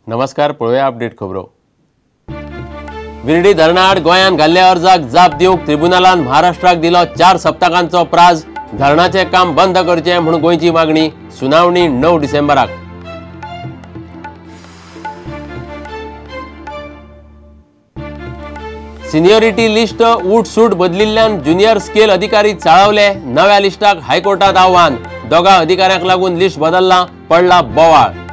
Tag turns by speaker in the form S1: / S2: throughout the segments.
S1: नमस्कार, पळोवया अपडेट खबरो. विर्डी धरणाआड गोंयान घाल्ल्या अर्जाक जाप दिवंक त्रिब्युनालान महाराष्ट्राक दिलो 4 सप्तकांचो प्राज. धरणाचें काम बंद करचें म्हूण गोंयची मागणी. सुनावणी 9 डिसेंबराक. सिनियरिटी लिस्ट उठसूट बदलिल्ल्यान ज्युनियर स्केल अधिकारी चाळवले. नव्या लिस्टाक हायकोर्टात आव्हान. दोगा अधिकाऱ्यांक लागून लिस्ट बदलला, पडला बोवाळ.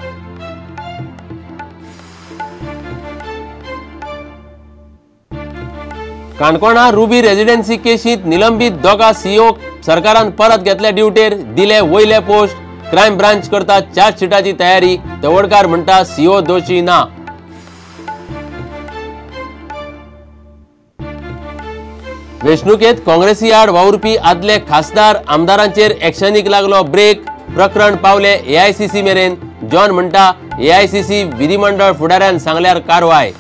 S1: काणकोणा रुबी रेजिडेन्सी केशींत निलंबीत दोगा सीओ सरकारान परत घेतले ड्युटेर, दिले वयले पोस्ट. क्रायम ब्रांच करता चार्जशीटाची तयारी. तवडकार म्हणटा सीओ दोशी ना. वेंचणुकेत काँग्रेसी आड वावुरपी आदले खासदार आमदारांचेर एक्शनीक लागलो ब्रेक. प्रकरण पावले एआयसीसी मेरेन. जॉन म्हणटा एआयसीसी विधिमंडळ फुडाऱ्यान सांगल्यार कारवाय.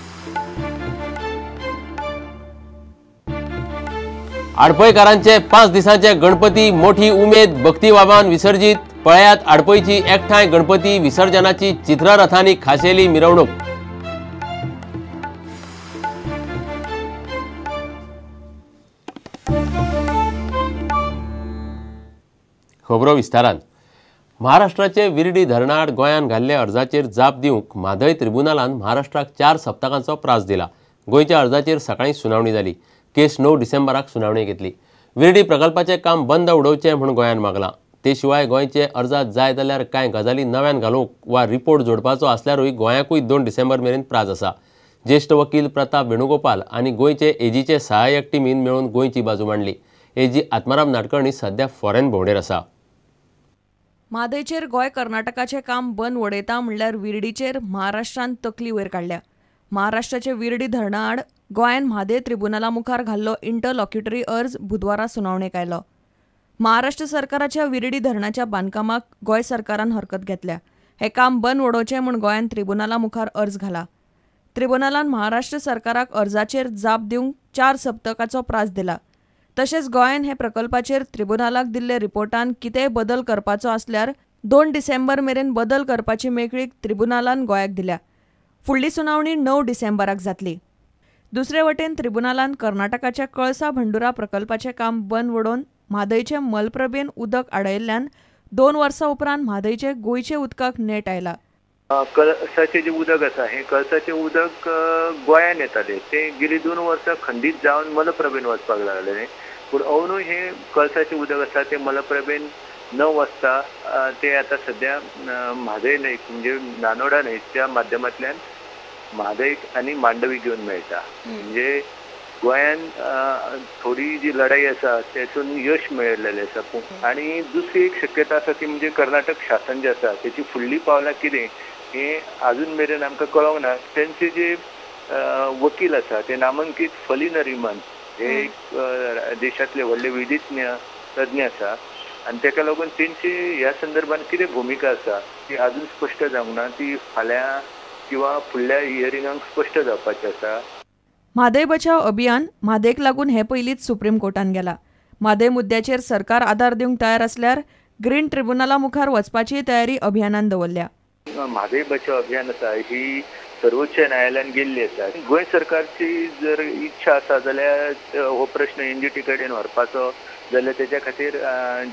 S1: आडपयकारांचे 5 दिसांचे गणपती मोठी उमेद भक्तिभावान विसर्जीत. पळयात आडपयची एकठांय गणपती विसर्जनाची चित्ररथांनी खाशेली मिरवणूक. खबरो विस्तारान. महाराष्ट्राचे विर्डी धरणाआड गोंयान घाल्ल्या अर्जाचेर जाप दिवंक म्हादय त्रिब्युनालान महाराष्ट्राक 4 सप्तकांचो प्रास दिला. गोंयच्या अर्जाचेर सकाळीं सुनावणी जाली. केस 9 डिसेंबराक सुनावणी घेतली. विर्डी प्रकल्पाचें काम बंद उडोवचें म्हूण गोंयान मागलां. ते शिवाय गोंयचे अर्जात जाय जाल्यार कांय गजाली नव्यान घालूंक वा रिपोर्ट जोडपाचो आसल्यारूय गोंयाकूय 2 डिसेंबर मेरेन प्राज आसा. ज्येश्ठ वकील प्रताप वेणुगोपाल आनी गोंयचे एजीचे सहाय्यक टिमीन मेळून गोंयची बाजू मांडली. एजी आत्माराम नाडकर्णी सध्या फॉरेन भोंवडेर आसा.
S2: म्हादयचेर गोंय कर्नाटकाचें काम बंद उडयता म्हणल्यार विर्डीचेर महाराष्ट्रान तकली वयर काडल्या. महाराष्ट्राचे विर्डी धरणाआड गोंयान म्हादय त्रिब्युनाला मुखार घाल्लो इंटरलॉक्युटरी अर्ज बुधवारा सुनावणेक आयलो. महाराष्ट्र सरकाराच्या विर्डी धरणाच्या बांदकामाक गोंय सरकारान हरकत घेतल्या. हें काम बंद उडोवचें म्हूण गोंयान त्रिब्युनाला मुखार अर्ज घाला. त्रिब्युनालान महाराष्ट्र सरकाराक अर्जाचेर जाप दिवंक 4 सप्तकाचो प्रास दिला. तशेंच गोंयान हे प्रकल्पाचेर त्रिब्युनालाक दिल्ले रिपोर्टान कितेंय बदल करपाचो आसल्यार 2 डिसेंबर मेरेन बदल करपाची मेकळीक त्रिब्युनालान गोंयाक दिल्या. फुडली सुनावणी 9 डिसेंबराक जातली. दुसरे वटेन त्रिब्युनालान कर्नाटकाच्या कळसा भंडुरा प्रकल्पाचें काम बंद उडोवन म्हादयचें मलप्रभेन उदक आडयल्ल्यान 2 वर्सां उपरांत म्हादयचे गोंयचे उदकाक नेट आयला.
S3: कळसाचें जें उदक आसा हें कळसाचें उदक गोंयान येतालें, तें गेली 2 वर्सां खंडीत जावन मलप्रभेन वचपाक लागलें. पूण अंदू हें कळसाचें उदक आसा तें मलप्रभेन न वचता तें आतां सद्या म्हादय न्हंय म्हणजे नानोडा न्हंयच्या माध्यमांतल्यान म्हादयक आनी मांडवी घेवन मेळटा. म्हणजे गोंयान थोडी जी लढाई आसा तेतून यश मेळिल्लें आसा. आनी दुसरी एक शक्यता आसा ती म्हणजे कर्नाटक शासन जें आसा तेची फुडली पावलां कितें हें आजून मेरेन आमकां कळोंक ना. तेंचे जे वकील आसा ते नामांकीत फली नरिमन हे एक देशांतले व्हडले विधिज्ञ तज्ञ आसा आनी तेका लागून तेंची ह्या संदर्भान कितें भुमिका आसा ती आजून स्पश्ट जावंक ना. ती फाल्यां किंवा फुडल्या हियरिंगाक स्पश्ट जावपाचें आसा.
S2: म्हादय बचाव अभियान म्हादयक लागून हे पयलींच सुप्रीम कोर्टान गेला. म्हादय मुद्द्याचेर सरकार आदार दिवंक तयार आसल्यार ग्रीन ट्रिब्युनला मुखार वचपाची तयारी अभियानान दवरल्या.
S3: म्हादय बचाव अभियान आसा ही सर्वोच्च न्यायालयान गेल्ली आसा. गोंय सरकारची जर इच्छा आसा जाल्यार हो प्रश्न एनजीटी कडेन व्हरपाचो जाल्यार तेच्या खातीर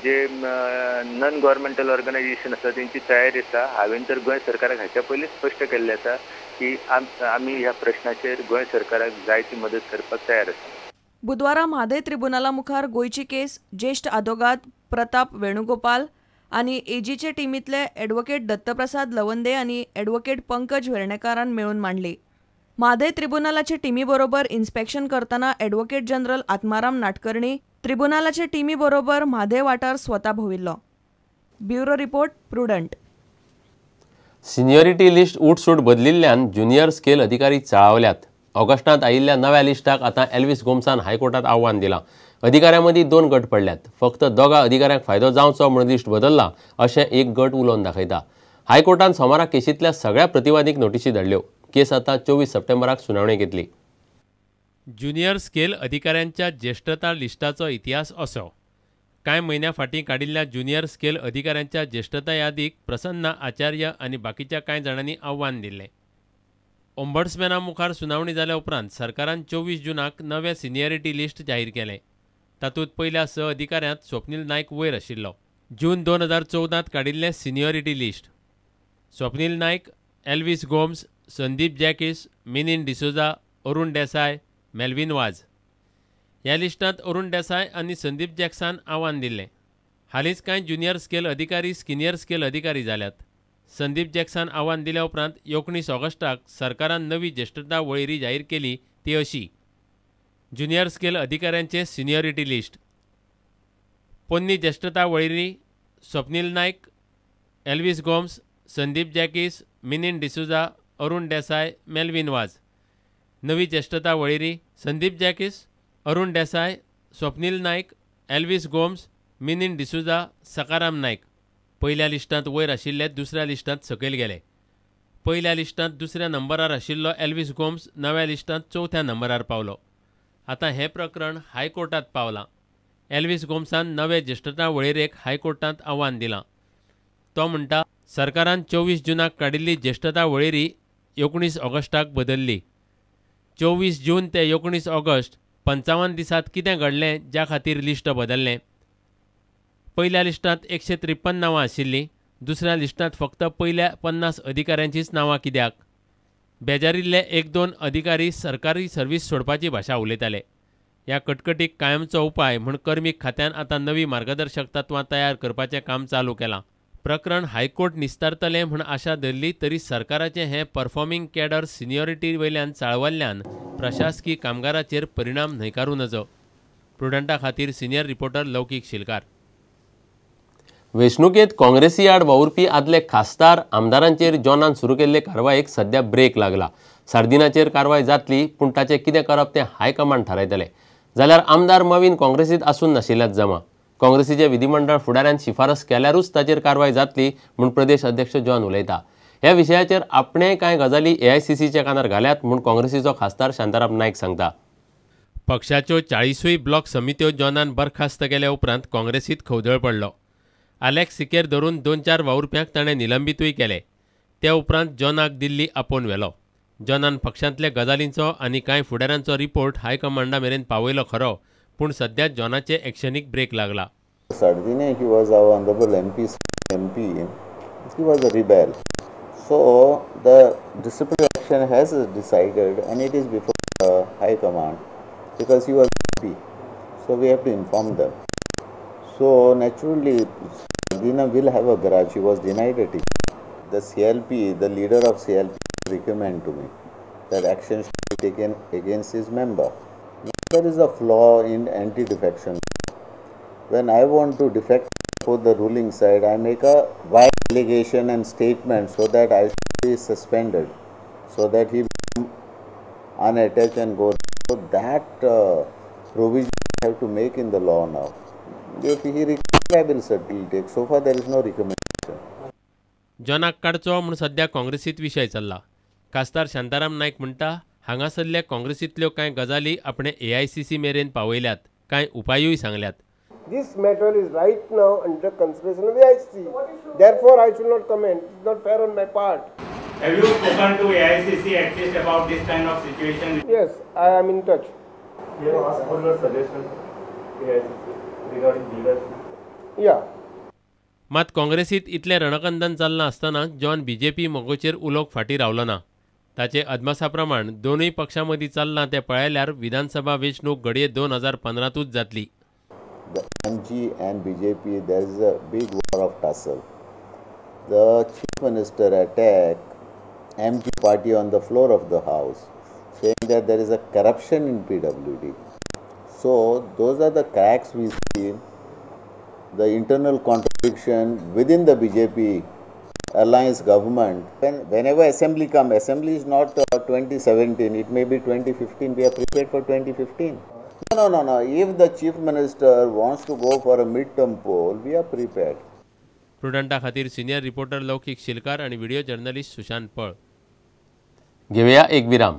S3: जे नॉन गव्हर्मेंटल ऑर्गनायझेशन आसा तेंची तयारी आसा. हांवें तर गोंय सरकाराक हाच्या पयलीं स्पश्ट केल्लें आसा की आमी ह्या प्रश्नाचेर गोंय सरकाराक जाय ती मदत करपाक तयार आसा.
S2: बुधवारा म्हादय त्रिब्युनाला मुखार गोंयची केस ज्येश्ठ आदोगाद प्रताप वेणुगोपाल आनी एजीचे टिमींतले ॲडव्होकेट दत्तप्रसाद लवंदे आनी ॲडव्होकेट पंकज वेर्णेकारान मेळून मांडली. म्हादय त्रिब्युनालाचे टिमी बरोबर इन्स्पेक्शन करतना ॲडव्होकेट जनरल आत्माराम नाडकर्णी त्रिब्युनालाचे टिमी बरोबर म्हादय वाठार स्वता भोविल्लो. Bureau report, Prudent.
S1: Seniority list उठसूट बदलिल्ल्यान ज्युनियर स्केल अधिकारी चाळवल्यात. ऑगस्टांत आयिल्ल्या नव्या लिस्टाक आतां एल्विस गोम्सान हायकोर्टात आव्हान दिलां. अधिकाऱ्यां मदीं 2 गट पडल्यात. फक्त 2 अधिकाऱ्यांक फायदो जावचो म्हूण लिस्ट बदल्ला अशें एक गट उलोवन दाखयता. हायकोर्टान सोमारा केशींतल्या सगळ्या प्रतिवादींक नोटिशी धाडल्यो. केस आतां 24 सप्टेंबराक सुनावणी घेतली. ज्युनियर स्केल अधिकाऱ्यांच्या ज्येश्ठता लिस्टाचो इतिहास असो. कांय म्हयन्यां फाटीं काडिल्ल्या ज्युनियर स्केल अधिकाऱ्यांच्या ज्येश्ठता यादीक प्रसन्न आचार्य आनी बाकीच्या कांय जाणांनी आव्हान दिल्लें. ओम्बड्समॅना मुखार सुनावणी जाल्या उपरांत सरकारान 24 जूनाक नवें सिनियरिटी लिस्ट जाहीर केलें. तातूंत पयल्या 6 अधिकाऱ्यांत स्वप्नील नायक वयर आशिल्लो. जून 2014 काडिल्लें seniority list. Swapnil Naik, Elvis Gomes, Sandeep Jacques, Minin D'Souza, Arun Desai, Melvin Vaz. ह्या लिस्टांत अरुण देसाय आनी संदीप जॅक्सान आव्हान दिल्लें. हालींच कांय ज्युनियर स्केल अधिकारी सिनियर स्केल अधिकारी जाल्यात. संदीप जॅक्सान आव्हान दिल्या उपरांत 19 ऑगस्टाक सरकारान नवी ज्येश्ठता वळेरी जाहीर केली ती अशी. ज्युनियर स्केल अधिकाऱ्यांचें सिनियरिटी लिस्ट. पोन्नी ज्येश्ठता वळेरी स्वप्नील नायक, एल्वीस गोम्स, संदीप जॅकीस, मिनीन डिसोजा, अरुण देसाय, मेल्विन वाज. नवी ज्येश्ठता वळेरी संदीप जॅकीस, अरुण देसाय, स्वप्नील नायक, एल्वीस गोम्स, मिनीन डिसोजा, सकाराम नायक. पयल्या लिस्टांत वयर आशिल्ले दुसऱ्या लिस्टांत सकयल गेले. पयल्या लिस्टांत दुसऱ्या नंबरार आशिल्लो एल्वीस गोम्स नव्या लिस्टांत चवथ्या नंबरार पावलो. आतां हें प्रकरण हायकोर्टांत पावलां. एल्वीस गोम्सान नवे ज्येश्ठता वळेरेक हायकोर्टांत आव्हान दिलां. तो म्हणटा, सरकारान 24 जूनाक काडिल्ली ज्येश्ठता वळेरी 19 ऑगस्टाक बदल्ली. 24 जून ते 19 ऑगस्ट 55 दिसांत कितें घडलें ज्या खातीर लिस्ट बदल्लें? पयल्या लिस्टांत 153 नांवां आशिल्लीं, दुसऱ्या लिस्टांत फक्त पयल्या 50 अधिकाऱ्यांचीच नांवां कित्याक? बेजारिल्ले 1-2 अधिकारी सरकारी सर्वीस सोडपाची भाशा उलयताले. ह्या कटकटीक कायमचो उपाय म्हूण कर्मीक खात्यान आतां नवी मार्गदर्शक तत्वां तयार करपाचें काम चालू केलां. प्रकरण हायकोर्ट निस्तारतलें म्हूण आशा धरली तरी सरकाराचें हें परफॉर्मिंग कॅडर सिनियरिटी वयल्यान चाळवल्ल्यान प्रशासकी कामगाराचेर परिणाम न्हयकारूं नजो. प्रुडंटा खातीर सिनियर रिपोर्टर लौकीक शिलकार. वेंचणुकेंत काँग्रेसी आड वावुरपी आदले खासदार आमदारांचेर जॉनान सुरू केल्ले कारवायेक सध्या ब्रेक लागला. सार्दिनाचेर कारवाय जातली, पूण ताचें कितें करप तें हायकमांड थारायतलें. जाल्यार आमदार मवीन काँग्रेसींत आसून नाशिल्ल्यात जमा. काँग्रेसीचे विधिमंडळ फुडाऱ्यान शिफारस केल्यारूच ताचेर कारवाय जातली म्हूण प्रदेश अध्यक्ष जॉन उलयता. ह्या विशयाचेर आपणें कांय गजाली AICCच्या कानार घाल्यात म्हूण काँग्रेसीचो खासदार शांताराम नायक सांगता. पक्षाच्यो 40 ब्लॉक समित्यो जॉनान बरखास्त केल्या उपरांत काँग्रेसींत खवदळ पडलो. आलेक्स सिकेर धरून 2-4 वावुरप्यांक ताणें निलंबितूय केले. ते उपरांत जॉनाक दिल्ली आपोवन व्हेलो. जॉनान पक्षांतल्या गजालींचो आनी कांय फुडाऱ्यांचो रिपोर्ट हायकमांडा मेरेन पावयलो खरो, पूण सध्या जॉनाचे एक्शनीक ब्रेक लागला.
S4: Sardinha, he was our honorable MP, he was a rebel. So the disciplinary action has decided and it is before the high command because he was MP. So we have to inform them. So naturally, Sardinha will have a grudge. He was denied a ticket. The CLP, the leader of CLP, recommend to me that action should be taken against his member. Now, there is a flaw in anti-defection. When I want to defect for the ruling side, I make a vile allegation and statement so that I should be suspended, so that he become unattached and go. So that provision we have to make in the law now. If he recommends, I will certainly take. So far there is no recommendation.
S1: जॉनाक काडचो म्हूण सध्या काँग्रेसींत विशय चल्ला. खासदार शांताराम नायक म्हणटा, हांगासरल्या काँग्रेसींतल्यो कांय गजाली आपणे AICC मेरेन पावयल्यात, कांय उपायूय सांगल्यात.
S5: This matter is right now under consideration of AICC. Therefore, I should not comment. It's not fair on my part.
S6: Have you spoken to AICC at least about this kind of situation?
S5: Yes, I am in touch.
S7: You have asked for your suggestion AICC regarding leadership?
S5: Yeah.
S1: मात काँग्रेसींत इतलें रणकंदन चल्लां आसतना John BJP मोगोचेर उलोवंक फाटीं रावलो ना. ताचे अदमासा प्रमाण दोनूय पक्षां मदीं चल्लां तें पळयल्यार विधानसभा वेंचणूक घडये 2015तूच जातली.
S4: The MG and BJP, there is a big war of tussle. The Chief Minister attacked MG party on the floor of the house, saying that there is a corruption in PWD. So those are the cracks we see, the internal contradiction within the BJP alliance government. Whenever assembly comes, assembly is not 2017, it may be 2015, we are prepared for 2015. No, no, no. If the Chief Minister wants to go for a midterm poll, we are prepared.
S1: प्रुडंटा खातीर senior reporter लौकिक शिलकार आणि video journalist Sushant पळ. घेऊया एक विराम.